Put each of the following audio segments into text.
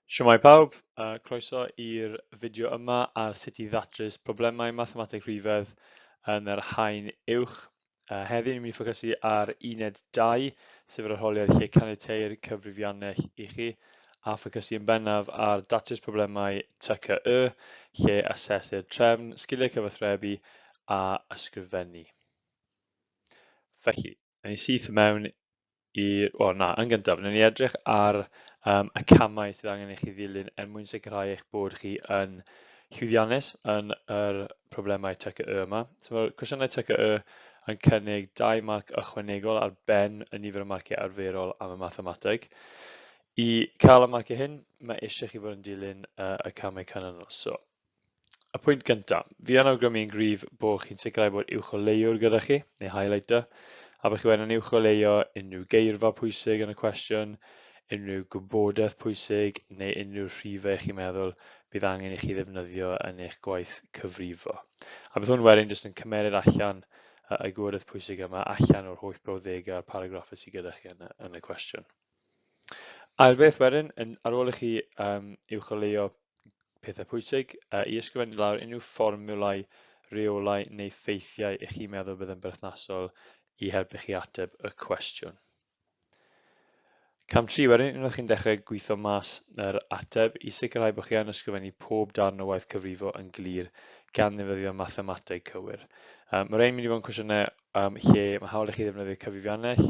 Shwmae pawb, croeso i'r fideo yma ar sut i ddatrys problemau mathemateg rhifedd yn yr haen uwch. Heddiw ni'n mynd i ffocysu ar uned 2, sef yr arholiad lle caniateir cyfrifiannell i chi, a ffocysu yn bennaf ar datrys problemau TCY, lle asesir trefn, sgiliau cyfathrebu a ysgrifennu. Felly, awn ni syth mewn i'r... Wel, na, yn gyntaf, wnawn ni edrych ar y camau sydd angen i chi ddilyn er mwyn sicrhau eich bod chi yn llwyddiannus yn yr problemau TCY yma. So mae'r cwestiynau TCY yn cynnig 2 marc ychwanegol ar ben y nifer o marciau arferol am y mathemateg. I cael y marciau hyn, mae eisiau chi fod yn dilyn y camau canlynol. So, Y pwynt gyntaf, fi yn awgrymu yn gryf bod chi'n sicrhau bod uwcholeuwr gyda chi, neu highlighter, a bod chi wedyn yn uwcholeuo unrhyw geirfa pwysig yn y cwestiwn, unrhyw gwybodaeth pwysig, neu unrhyw rhifau chi'n meddwl bydd angen i chi ddefnyddio yn eich gwaith cyfrifo. A bydd hwn wedyn jyst yn cymeryd allan y gwybodaeth pwysig yma allan o'r holl brawddegau a'r paragraffau sydd gyda chi yn y, yn y cwestiwn. Ail beth wedyn, yn, ar ôl i chi uwcholeuo pethau pwysig, i ysgrifennu lawr unrhyw fformiwlau, rheolau neu ffeithiau i chi'n meddwl bydd yn berthnasol i helpu chi ateb y cwestiwn. Cam 3 wedyn, unwaith chi'n dechrau gweithio mas yr ateb, i sicrhau bod chi yn ysgrifennu pob darn o waith cyfrifo yn glir gan ddefnyddio mathemateg cywir. Mae rhain mynd i fod yn cwestiynau lle mae hawl i chi ddefnyddio cyfrifiannell,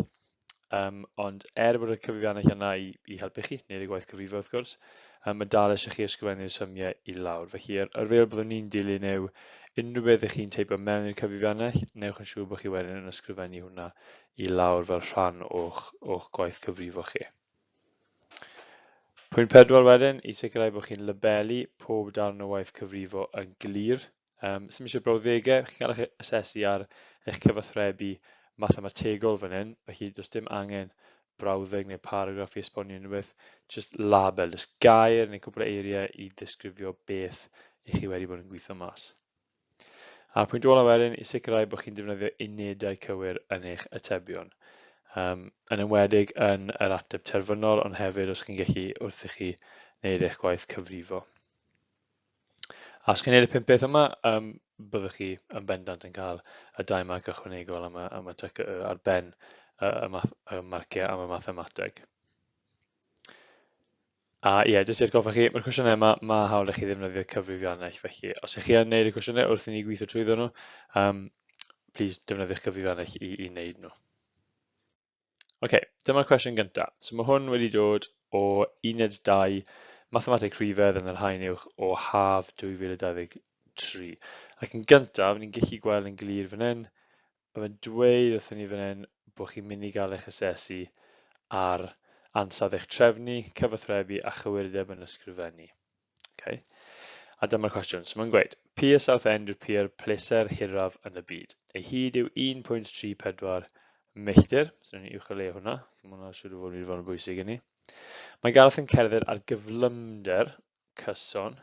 ond er bod y cyfrifiannell yna i helpu chi, wneud y gwaith cyfrifo wrth gwrs, mae dal eisiau chi ysgrifennu'r symiau i lawr. Felly, yr reol byddwn ni'n dilyn yw unrhyw beth ych chi'n teipio mewn i'r cyfrifiannell, newch yn siŵr bod chi wedyn yn ysgrifennu hwnna i lawr fel rhan o'ch gwaith cyfrifo chi. Pwynt 4 wedyn, i sicrhau bod chi'n labelu pob darn o waith cyfrifo yn glir. Sdim eisiau brawddegau, chi'n cael eich asesu ar eich cyfathrebu mathemategol fan hyn, felly does dim angen brawddeg neu paragraff i esbonio unrhyw beth, just label, just gair neu cwpl o eiriau i ddisgrifio beth i chi wedi bod yn gweithio mas. A'r pwynt olaf wedyn, i sicrhau bod chi'n defnyddio unedau cywir yn eich atebion. Yn enwedig yn yr ateb terfynol, ond hefyd os chi'n gallu wrth i chi wneud eich gwaith cyfrifo. A os chi'n gwneud y 5 beth yma, byddwch chi yn bendant yn cael y 2 marc ychwanegol am y TCY ar ben y marciau am y mathemateg. A ie, jyst i atgoffa chi, mae'r cwestiynau yma, mae hawl i chi ddefnyddio cyfrifiannell, felly os ych chi yn neud y cwestiynau wrth i ni gweithio trwyddo nhw, please defnyddiwch cyfrifiannell i wneud nhw. Ok, dyma'r cwestiwn gyntaf. So mae hwn wedi dod o uned 2 Mathemateg Rhifedd yn yr haen uwch o haf 2023. Ac yn gyntaf, ni'n gallu gweld yn glir fan hyn, Mae fe'n dweud wrthyn ni fan hyn bod chi'n mynd i gael eich asesu ar ansawdd eich trefnu, cyfathrebu a chywirdeb yn ysgrifennu. Okay. A dyma'r cwestiwn. So mae'n gweud, Pier South End yw'r pier pleser hiraf yn y byd. Ei hyd yw 1.34 milltir. So ni'n uwch o le hwnna. Mae hwnna siŵr o fod yn fod yn bwysig i ni. Mae Gareth yn cerdded ar gyflymder cyson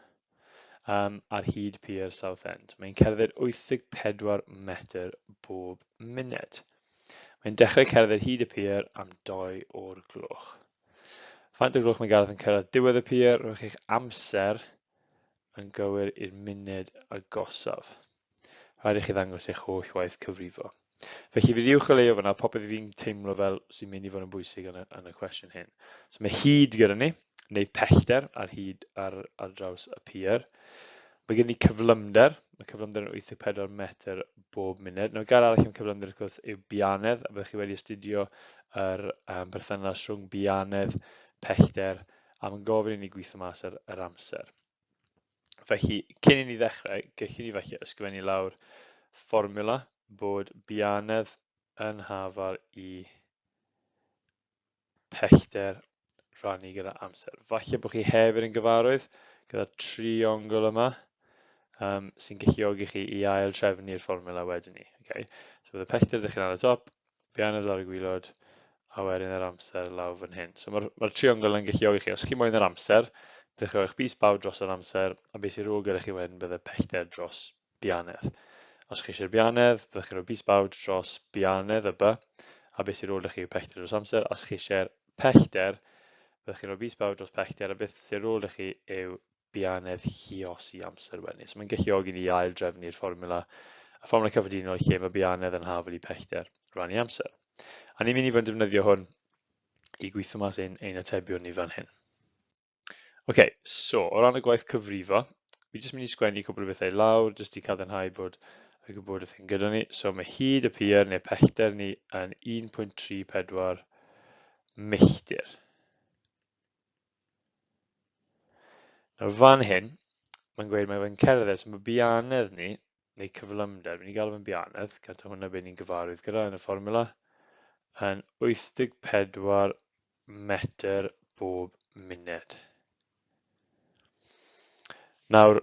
ar hyd pier Southend. Mae'n cerdded 84 metr bob munud. Mae'n dechrau cerdded hyd y pier am 2 o'r gloch. Faint o gloch mae Gareth yn cyrraedd diwedd y pier? Rhowch eich amser yn gywir i'r munud agosaf. Rhaid i chi ddangos eich holl waith cyfrifo. Felly fi wedi uwcholeuo fyna popeth fi'n teimlo fel sy'n mynd i fod yn bwysig yn y cwestiwn hyn. So mae hyd gyda ni, neu pellter ar hyd ar draws y pier. Mae gen ni cyflymder, mae cyflymder yn 84 metr bob munud. Nawr gair arall am cyflymder wrth gwrs yw bianedd, a byddwch chi wedi astudio yr berthynas rhwng bianedd, pellter, a mae'n gofyn i ni gweithio mas yr amser. Felly, cyn i ni ddechrau, gallwn ni falle ysgrifennu lawr fformiwla bod bianedd yn hafal i pellter rhannu gyda amser. Falle bod chi hefyd yn gyfarwydd gyda'r triongl yma sy'n galluogi chi i ail trefnu'r fformiwla wedyn ni. Okay? So bydd y pellter ddechrau ar y top, Bianedd lawr y gwilod, a wedyn yr amser lawr fan hyn. So mae'r triongl yn galluogi chi, os chi moyn yr amser, byddwch chi eich bys bawd dros yr amser, a beth sy'n rôl gyda chi wedyn bydde pellter dros bianedd. Os chi eisiau'r bianedd, byddwch chi'n rhoi bys bawd dros bianedd y by, a beth sy'n rôl gyda chi yw pellter dros amser. Os chi eisiau'r pellter, Byddwch chi'n rhoi bys bawd dros pellter a beth sydd ar ôl i chi yw bianedd lluosi amser wedyn. So mae'n galluogi ni ail drefnu'r fformula, y fformula cyffredinol lle mae bianedd yn hafal i pellter rannu amser. A ni'n mynd i fod yn defnyddio hwn i gweithio mas ein atebion ni fan hyn. Ok, so o ran y gwaith cyfrifo, fi jyst mynd i sgwennu cwpl o bethau lawr jyst i cadarnhau bod y gwybodaeth yn gyda ni. So mae hyd y pier neu pellter ni yn 1.34 milltir. Nawr fan hyn, mae'n gweud mae fe'n cerdded, so mae bianedd ni, neu cyflymder, fi'n galw fe'n bianedd, gan taw hwnna be ni'n gyfarwydd gyda yn y fformula, yn 84 metr bob munud. Nawr,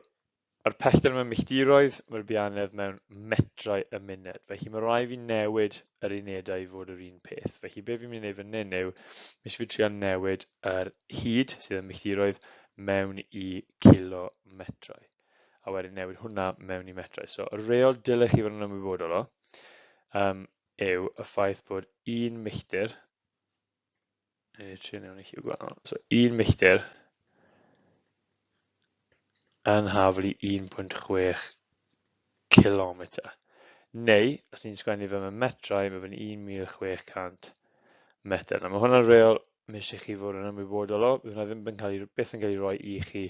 mae'r pellter mewn milltiroedd, mae'r bianedd mewn metrau y munud. Felly mae rhaid fi newid yr unedau i fod yr un peth. Felly be fi'n mynd i wneud fan hyn yw, mis fi trio newid yr hyd sydd yn milltiroedd mewn i kilometrau. A wedyn newid hwnna mewn i metrau. So y reol dylech chi fod yn ymwybodol o yw y ffaith bod un milltir, neu trio newid i lliw gwahanol, so un milltir yn haflu 1.6 kilometr. Neu, os ni'n sgwennu fe mewn metrau, mae fe'n 1,600 metr. Nawr mae hwnna'n reol mae eisiau chi fod yn ymwybodol o. Bydd hwnna ddim yn cael ei, byth yn cael ei roi i chi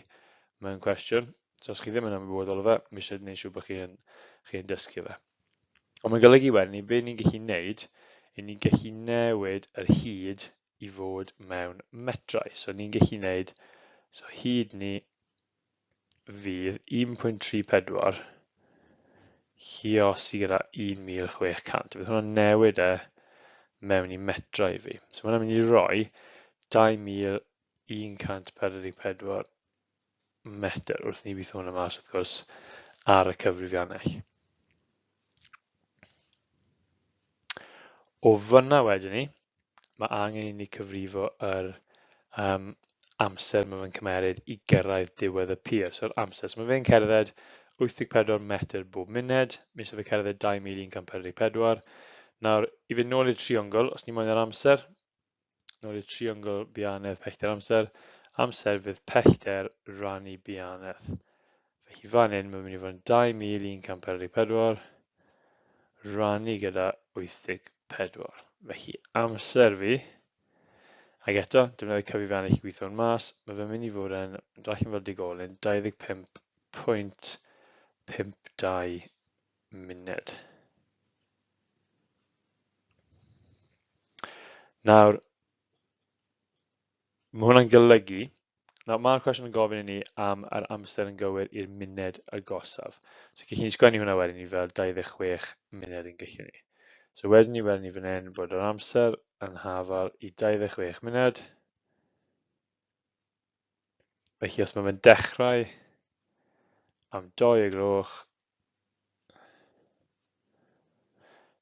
mewn cwestiwn. So os chi ddim yn ymwybodol o fe, mae eisiau gwneud siŵr bod chi'n chi dysgu fe. Ond mae'n golygu wedyn ni, be ni'n gallu gwneud, yw ni'n gallu newid yr hyd i fod mewn metrau. So ni'n gallu gwneud, so hyd ni fydd 1.34 lluosi gyda 1,600. Bydd hwnna'n newid e mewn i metrau i fi. So mae hwnna'n mynd i roi 2,144 metr wrth ni weithio hwnna mas wrth gwrs ar y cyfrifiannell. O fyna wedyn ni, mae angen i ni cyfrifo yr amser mae fe'n cymeryd i gyrraedd diwedd y pier. So'r amser, so mae fe'n cerdded 84 metr bob munud, mi eisiau fe cerdded 2,144. Nawr, i fynd nôl i'r triongl, os ni moyn yr amser, nôl i'r triongl bianedd pellter amser, amser fydd pellter rannu bianedd. Felly fan hyn, mae'n mynd i fod yn 2,144 rannu gyda 84. Felly amser fi, ac eto, defnyddio cyfrifiannell i gweithio hwn mas, mae fe'n mynd i fod yn, dod allan fel digolyn, 25.52 munud. Nawr, mae hwnna'n golygu Nawr, mae'r cwestiwn yn gofyn i ni am yr amser yn gywir i'r munud agosaf. So, gallwn ni sgwennu hwnna wedyn ni fel 26 munud yn gallwn ni. So, wedyn ni welwn ni fan hyn bod yr amser yn hafal i 26 munud. Felly, os mae fe'n dechrau am 2 y gloch,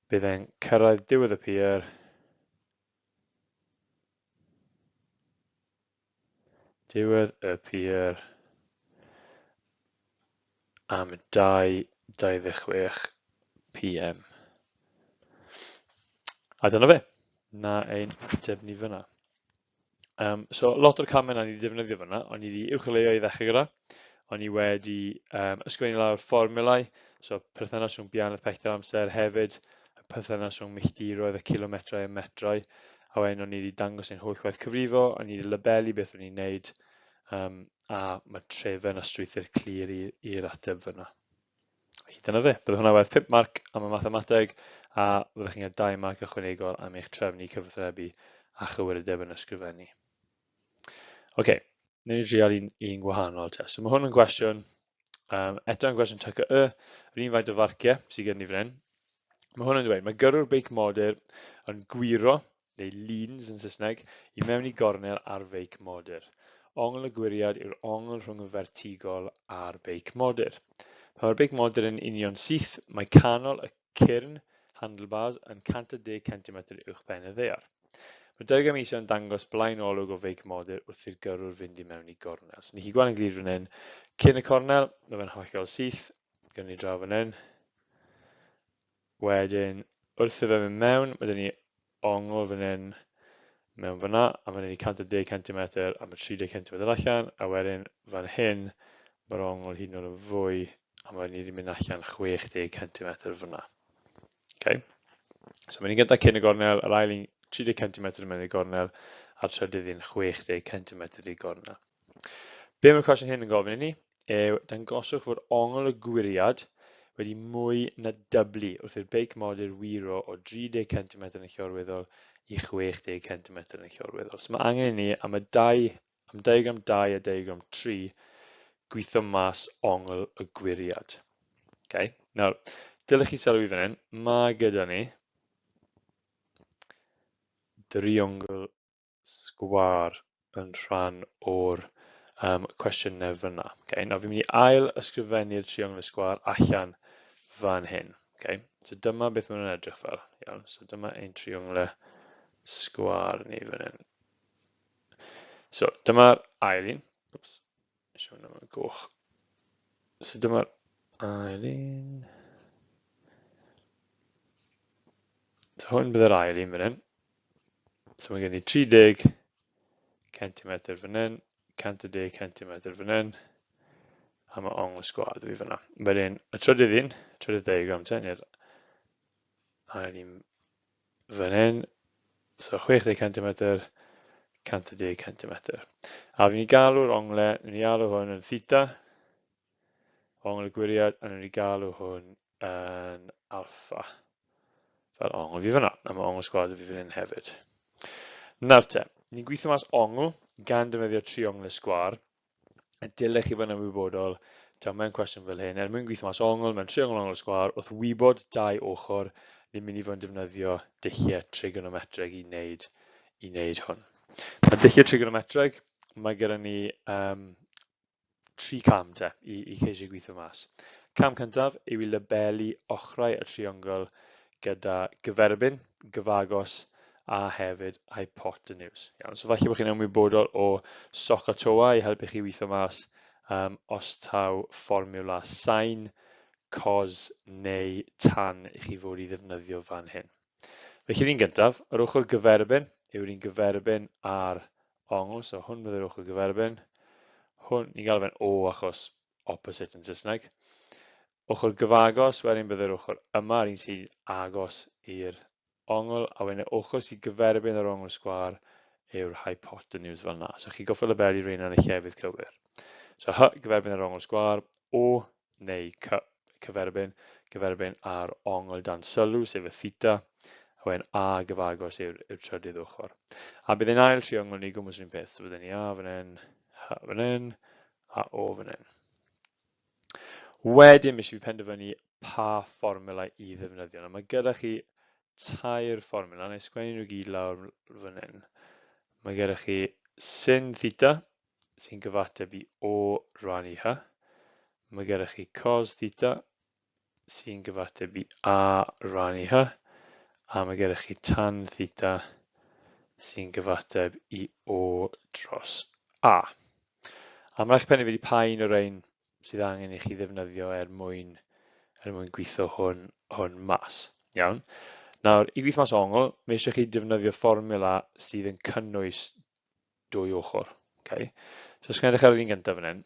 bydd e'n cyrraedd diwedd y pier Diwedd y pier am 2:26 pm. A dyna fe. Na ein ateb ni fyna. So, lot o'r camau na ni wedi defnyddio fyna, o'n i wedi uwcholeuo i ddechrau gyda, o'n i wedi ysgrifennu lawr fformulau, so perthynas rhwng bianedd pellter amser hefyd, y perthynas rhwng milltiroedd a kilometrau a metrau, a wedyn o'n i wedi dangos ein holl waith cyfrifo, o'n i wedi labelu beth o'n i'n neud, a mae trefen a strwythur clir i'r ateb fyna. Felly dyna fe, bydd hwnna werth 5 marc am y mathemateg, a byddwch chi'n cael 2 marc ychwanegol am eich trefnu cyfathrebu a chywirdeb yn ysgrifennu. Oce, okay, newn ni drial un gwahanol te. So mae hwn yn gwestiwn, eto yn gwestiwn TCY, yr un faint o farciau sydd gen ni fan hyn. Mae hwn yn dweud, mae gyrrwr beic modur yn gwyro, neu leans yn Saesneg, i mewn i gornel ar feic modur. Ongl y gwyriad yw'r ongl rhwng y fertigol a'r beic modur. Pan mae'r beic modur yn union syth, mae canol y cyrn, handlebars, yn 110 centimetr uwch ben y ddaear. Mae diagram isod yn dangos blaen olwg o feic modur wrth i'r gyrrwr fynd i mewn i gornel. So ni chi gweld yn glir fan hyn, cyn y cornel, mae fe'n hollol syth, gynnu ni draw fan hyn. Wedyn, wrth iddo fe mynd mewn, mae dyn ni ongl fan hyn mewn fyna, a mae'n ei 110 cm a mae 30 cm allan, a wedyn fan hyn mae'r ongl hyd yn oed yn fwy, a mae'n wedi mynd allan 60 cm fyna. Okay. So mae'n un gyntaf cyn y gornel, yr ail un 30 cm yn mynd i'r gornel, a'r trydydd un 60 cm i'r gornel. Be mae'r cwestiwn hyn yn gofyn i ni yw dangoswch fod ongl y gwyriad wedi mwy na dyblu wrth i'r beic modur wyro o 30 cm yn y llorweddol i 60 cm yn y llorweddol. So mae angen i ni am y dau, am diagram 2 a diagram 3 gweithio mas ongl y gwyriad. Okay. Nawr, dylech chi sylwi fan hyn, mae gyda ni driongl sgwâr yn rhan o'r cwestiynau fyna. Okay, nawr fi'n mynd i ail ysgrifennu'r triongl sgwâr allan fan hyn. Okay, so dyma beth maen nhw'n edrych fel. Iawn, so dyma ein triongl sgwâr ni fan hyn. So dyma'r ail un. Oops, eisiau hwnna mewn goch. So dyma'r ail un. So hwn bydd yr ail un fan hyn. So mae gen i 30 cm fan hyn, 110 cm fan hyn, a mae ongl sgwâr fi fyna. Wedyn, y trydydd un, trydydd diagram te, neu'r ail un fan hyn, so 60 cm, 110 cm. A fi'n i galw'r ongle, ni'n i alw hwn yn theta, ongl y gwyriad, a ni'n i galw hwn yn alpha. Fel ongl fi fyna, a mae ongl sgwad fi fan hyn hefyd. Nawr te, ni'n gweithio mas ongl gan defnyddio triongl y sgwâr, a dylech chi fod yn ymwybodol taw mewn cwestiwn fel hyn, er mwyn gweithio mas ongl mewn triongl ongl sgwâr, wrth wybod dau ochr, ni'n mynd i fod yn defnyddio dulliau trigonometreg i wneud hwn. Mae dulliau trigonometreg, mae gyda ni tri cam te i ceisio gweithio mas. Cam cyntaf yw i labelu ochrau y triongl gyda gyferbyn, gyfagos a hefyd hypotenuse. Iawn, so falle bod chi'n ymwybodol o SOHCAHTOA i helpu chi weithio mas os taw fformiwla sin, cos neu tan i chi fod i ddefnyddio fan hyn. Felly'r un gyntaf, yr ochr gyferbyn yw'r un gyferbyn ar ongl, so hwn bydd yr ochr gyferbyn. Hwn, ni'n galw fe'n O achos opposite yn Saesneg. Ochr gyfagos, wedyn bydd yr ochr yma, yr un sy'n agos i'r ongl, a wedyn y ochr sy'n gyferbyn yr ongl sgwâr yw'r hypotenuse fel yna. So chi goffo labelu rheina yn y llefydd cywir. So H gyferbyn yr ongl sgwâr, O neu C cyferbyn, gyferbyn ar ongl dan sylw, sef y theta, a wedyn A gyfagos yw'r trydydd ochr. A bydd ein ail triongl ni gwmws yr un peth, so byddwn ni A fan hyn, H fan hyn, a O fan hyn. Wedyn, mis fi penderfynu pa fformula i ddefnyddio. Nawr, mae gyda chi tair fformula, na i sgwennu nhw gyd lawr fan hyn. Mae gyda chi sin theta, sy'n gyfateb i O rannu H. Mae gyda chi cos theta sy'n gyfateb i A rannu H. A mae gyda chi tan theta sy'n gyfateb i O dros A. A mae'n rhaid penderfynu pa un o'r rhain sydd angen i chi ddefnyddio er mwyn gweithio hwn mas. Iawn. Nawr, i gweithio mas ongl, mae eisiau chi defnyddio fformiwla sydd yn cynnwys dwy ochr. Okay. So, os edrych ar yr un gyntaf fan hyn,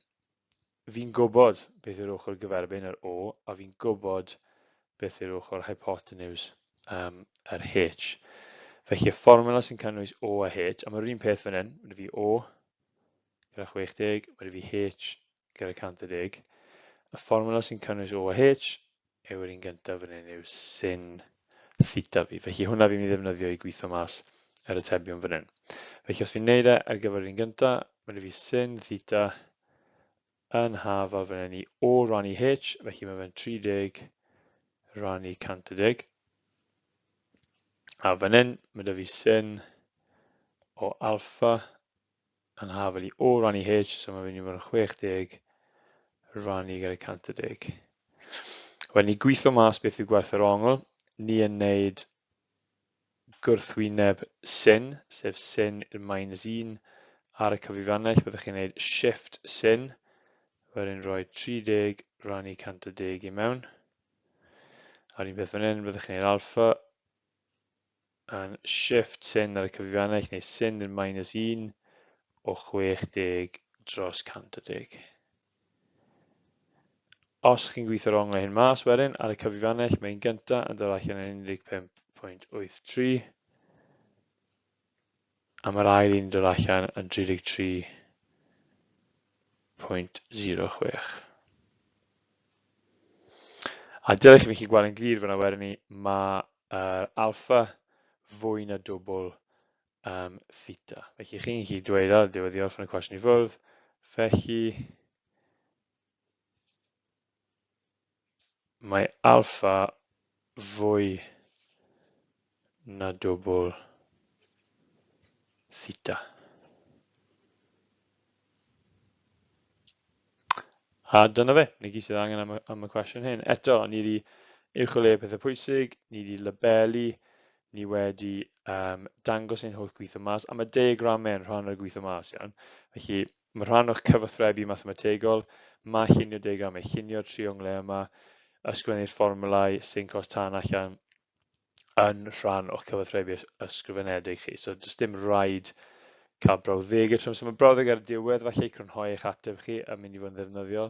fi'n gwybod beth yw'r ochr gyferbyn, yr O, a fi'n gwybod beth yw'r ochr hypotenuse, yr H. Felly y fformula sy'n cynnwys O a H, a mae'r un peth fan hyn, mae fi O gyda 60, mae fi H gyda 110. Y fformula sy'n cynnwys O a H yw'r un gyntaf fan hyn yw sin theta fi. Felly hwnna fi'n mynd i ddefnyddio i gweithio mas yr atebion fan hyn. Felly os fi'n neud e ar gyfer yr un gyntaf, mae fi sin theta yn hafal fan hyn i O rannu H, felly mae fe'n 30 rannu 110. A fan hyn, mae 'da fi sin o alpha yn hafal i O rannu H, so mae'n mynd i fod yn 60 rannu gyda 110. Wedyn ni gweithio mas beth yw gwerth yr ongl. Ni yn neud gwrthwyneb sin, sef sin i'r minus 1 ar y cyfrifannell. Byddwch chi'n neud shift sin, wedyn rhoi 30 rannu 110 i mewn. A'r un peth fan hyn, byddwch chi'n neud alpha yn shift sin ar y cyfrifiannell neu sin yn minus 1 o 60 dros 110. Os chi'n gweithio'r onglau hyn mas wedyn ar y cyfrifiannell, mae'n gyntaf yn dod allan yn 15.83 a mae'r ail un yn dod allan yn 33.06. A dylech chi gallu gweld yn glir fyna wedyn ni, mae yr alpha fwy na dwbl theta. Felly chi'n gallu dweud ar y diwedd i orffen y cwestiwn i ffwrdd, felly mae alpha fwy na dwbl theta. A dyna fe, ni gyd sydd angen am y, am y cwestiwn hyn. Eto, ni wedi uwcholeuo pethau pwysig, ni wedi labelu, ni wedi dangos ein holl gweithio mas, a mae diagramau yn rhan o'r gweithio mas, iawn. Felly, mae rhan o'ch cyfathrebu mathemategol, mae llunio diagramau, llunio'r trionglau yma, ysgrifennu'r fformwlau, sin cos tan allan, yn rhan o'ch cyfathrebu ysgrifenedig chi. So does dim rhaid cael brawddegau trwy amser. Mae brawddeg ar y diwedd falle i crynhoi eich ateb chi yn mynd i fod yn ddefnyddiol,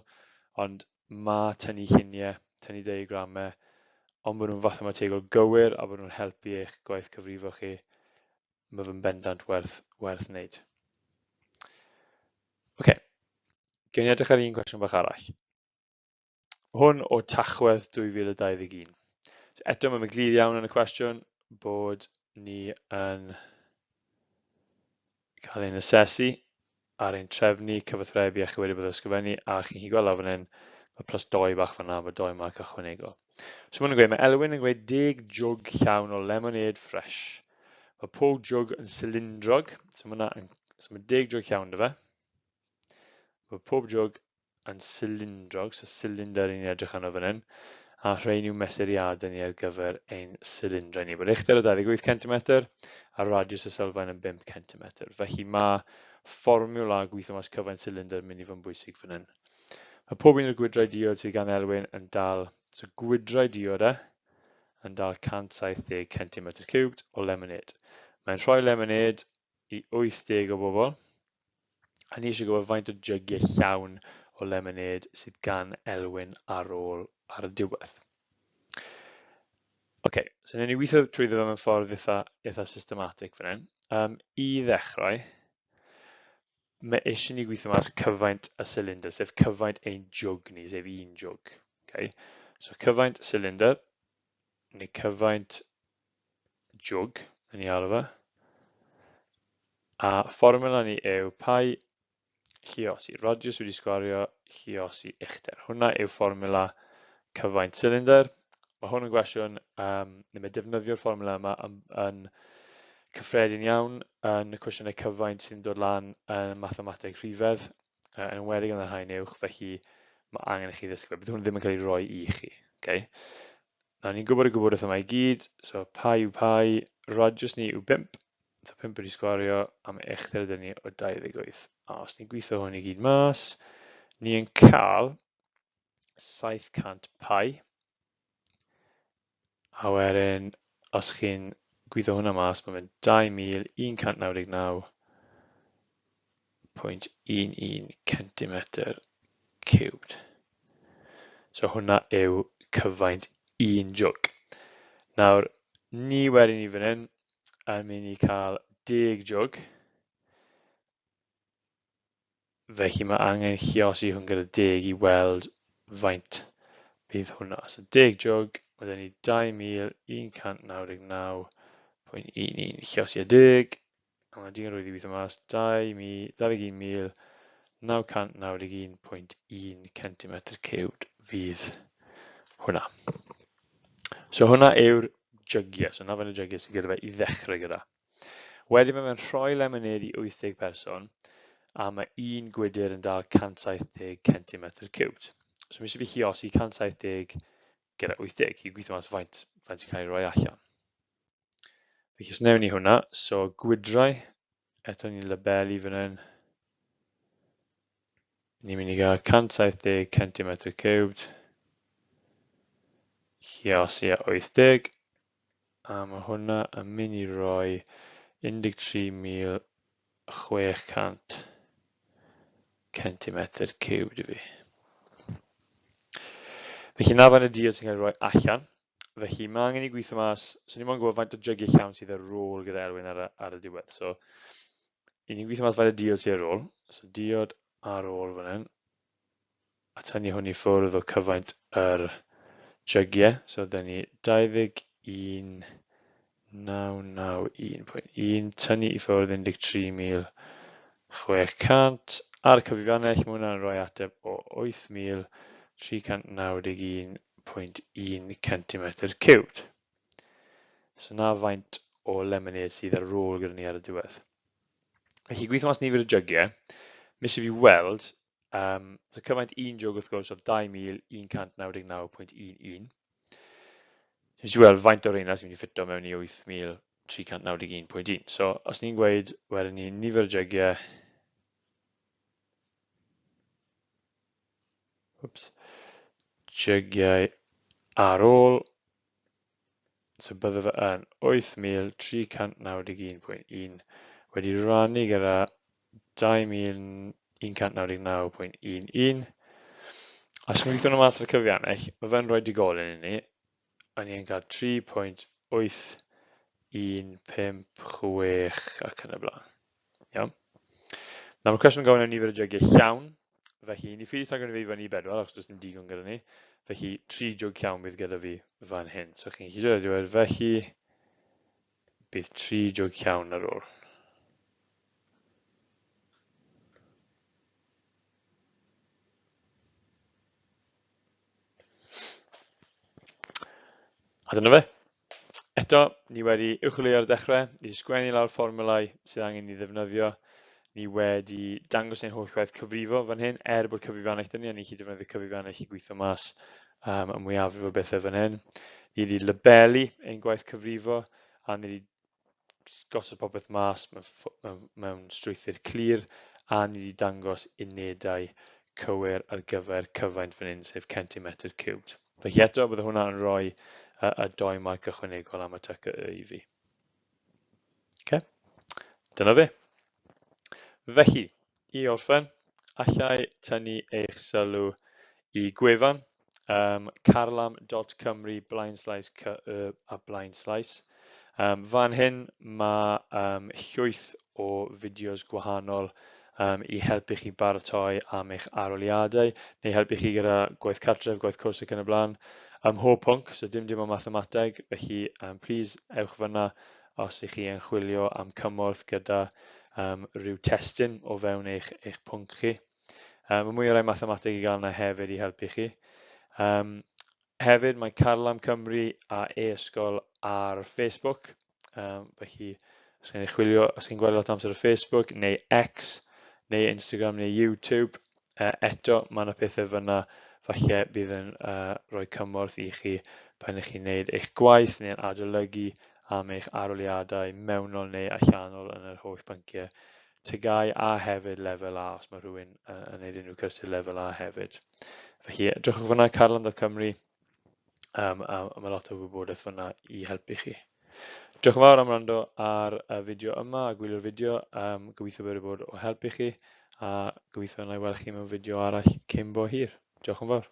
ond mae tynnu lluniau, tynnu diagramau, ond bod nhw'n fathemategol gywir a bod nhw'n helpu eich gwaith cyfrifo chi, mae fe'n bendant werth, werth wneud. Oce, okay. Gewn ni edrych ar un cwestiwn bach arall. Hwn o Tachwedd 2021. So eto mae'n glir iawn yn y cwestiwn bod ni yn cael ein asesu ar ein trefnu cyfathrebu a chi wedi bod ysgrifennu a chi'n gallu gweld lawr fan hyn mae plus 2 bach fan'na, mae 2 marc ychwanegol. So maen nhw'n gweud, mae Elwyn yn gweud 10 jwg llawn o lemonade fresh. Mae pob jwg yn silindrog, so mae, yn, so mae 10 jwg llawn dy fe. Mae pob jwg yn silindrog, so silindr i ni'n edrych arno fan hyn, a rhain yw mesuriadau ni ar gyfer ein silindrau ni. Bod uchder o 28 cm a radius y sylfaen yn 5 cm. Felly mae fformiwla gweithio mas cyfaint silindr yn mynd i fod yn bwysig fan hyn. Mae pob un o'r gwydrau diod sydd gan Elwyn yn dal, so gwydrau diod e, yn dal 170 cm cubed o lemonade. Mae'n rhoi lemonade i 80 o bobl, a ni eisiau gwybod faint o jygiau llawn o lemonade sydd gan Elwyn ar ôl ar y diwedd. Oce, okay, so wnawn ni weithio trwyddo fe mewn ffordd eitha, eitha systematic fan hyn. I ddechrau, mae eisiau ni gweithio mas cyfaint y cylinder, sef cyfaint ein jwg ni, sef un jwg. Okay? So cyfaint cylinder, neu cyfaint jwg, yn ei alw fe. A fformwla ni yw pi lluosi radius wedi sgwario lluosi uchder. Hwna yw fformwla cyfaint cylinder. Mae hwn yn gwestiwn, neu mae defnyddio'r fformwla yma yn, yn cyffredin iawn yn y cwestiynau cyfaint sy'n dod lan yn mathemateg rhifedd, yn enwedig yn yr haen uwch, felly mae angen i chi ddysgu fe. Bydd hwn ddim yn cael ei roi i chi. Okay? Nawr ni'n gwybod y gwybodaeth yma i gyd, so pi yw pi, radius ni yw 5, so 5 wedi sgwario am uchder ydyn ni o 28. A os ni'n gweithio hwn i gyd mas, ni yn cael 700 pi. A wedyn, os chi'n gweithio hwnna mas, mae'n mynd 2199.11 centimetr cubed. So hwnna yw cyfaint un jwg. Nawr, ni wedyn i fan hyn yn mynd i cael 10 jwg. Felly mae angen lliosi hwn gyda 10 i weld faint bydd hwnna. So 10 jwg, mae gen i 2199.11 lliosi a 10, A mae'n digon rwydd i weithio mas 21,991.1 centimetr ciwbd fydd hwnna. So hwnna yw'r jygiau. So na fe'n y jygiau sydd gyda fe i ddechrau gyda. Wedyn mae fe'n rhoi lemonade i 80 person a mae un gwydr yn dal 170 centimetr ciwbd. So mae eisiau fi lluosi 170 gyda 80 i gweithio mas faint, faint sy'n cael ei roi allan. Felly os wnewn ni hwnna, so gwydrau, eto ni'n labelu fan hyn, ni'n mynd i gael 170 centimetr cubed, lluosi a 80, A mae hwnna yn mynd i roi 13,600 centimetr ciwb i fi. Felly na fan y diod sy'n cael ei roi allan. Felly mae angen i gweithio mas, so ni moyn gwybod faint o jygiau llawn sydd ar ôl gyda Elwyn ar y, ar y diwedd. So, i ni'n gweithio mas faint o diod sydd ar ôl. So diod ar ôl fan hyn. A tynnu hwn i ffwrdd o cyfaint yr jygiau. So dyn ni 21991.1, tynnu i ffwrdd 13,600. Ar y cyfrifannell, mae hwnna'n rhoi ateb o 8,391.1 centimetr ciwbed. So na faint o lemonade sydd ar ôl gyda ni ar y diwedd. Felly gweithio mas nifer y jygiau, mis i fi weld so cyfaint un jwg wrth gwrs oedd 2,199.11. Nes i weld faint o reina sy'n mynd i ffito mewn i 8,391.1. So os ni'n gweud wedyn ni nifer y jygiau, oops, jygiau ar ôl, so bydde fe yn 8,391.1 wedi rannu gyda 2,199.11. A os chi'n gweithio nhw mas ar y cyfiannell, mae fe'n rhoi digolyn i ni, a ni'n cael 3.8156 ac yn y blaen. Iawn. Nawr mae'r cwestiwn yn gofyn am nifer y jygiau llawn, felly ni ffili tago fi fyny i bedwar achos does dim digon gyda ni. Felly 3 jwg llawn bydd gyda fi fan hyn. So chi'n gallu dod i'r diwedd, felly bydd 3 jwg llawn ar ôl. A dyna fe. Eto, ni wedi uwcholeuo ar y dechrau, ni wedi sgwennu lawr fformwlau sydd angen ni ddefnyddio, ni wedi dangos ein holl waith cyfrifo fan hyn, er bod cyfrifannell dyn ni, a ni chi defnyddio cyfrifannell i gweithio mas y mwyafrif o bethau fan hyn. Ni wedi labelu ein gwaith cyfrifo, a ni wedi gosod popeth mas mewn, mewn, mewn strwythur clir a ni wedi dangos unedau cywir ar gyfer cyfaint fan hyn, sef centimetr ciwbed. Felly eto, bydde hwnna yn rhoi y, y doi marc ychwanegol am y TCY i fi. Okay. Dyna fe. Felly, i orffen, allai tynnu eich sylw i gwefan um, carlam.cymru blaenslaes cy a blaenslaes. Fan hyn mae llwyth o fideos gwahanol i helpu chi baratoi am eich arholiadau neu helpu chi gyda gwaith cartref, gwaith cwrs ac yn y blaen. Ym mhob pwnc, so dim dim ond mathemateg, felly please ewch fyna os ych chi yn chwilio am cymorth gyda rhyw testun o fewn eich, eich pwnc chi. Mae mwy o rai mathemateg i gael yna hefyd i helpu chi. Hefyd mae Carlam Cymru a e-ysgol ar Facebook. Felly, os chi'n chwilio, os chi'n gweld lot o amser ar Facebook neu X neu Instagram neu YouTube, eto mae yna pethau fyna falle bydd yn rhoi cymorth i chi pan ych chi'n gwneud eich gwaith neu'n adolygu am eich arholiadau mewnol neu allanol yn yr holl bynciau TGAU a hefyd lefel A os mae rhywun yn gwneud unrhyw cyrsiau lefel A hefyd. Felly, edrychwch fyna, carlam.cymru, a mae lot o wybodaeth fyna i helpu chi. Diolch yn fawr am wrando ar y fideo yma a gwylio'r fideo. Gobeithio bod wedi bod o help i chi a gobeithio na i weld chi mewn fideo arall cyn bo hir. Diolch yn fawr.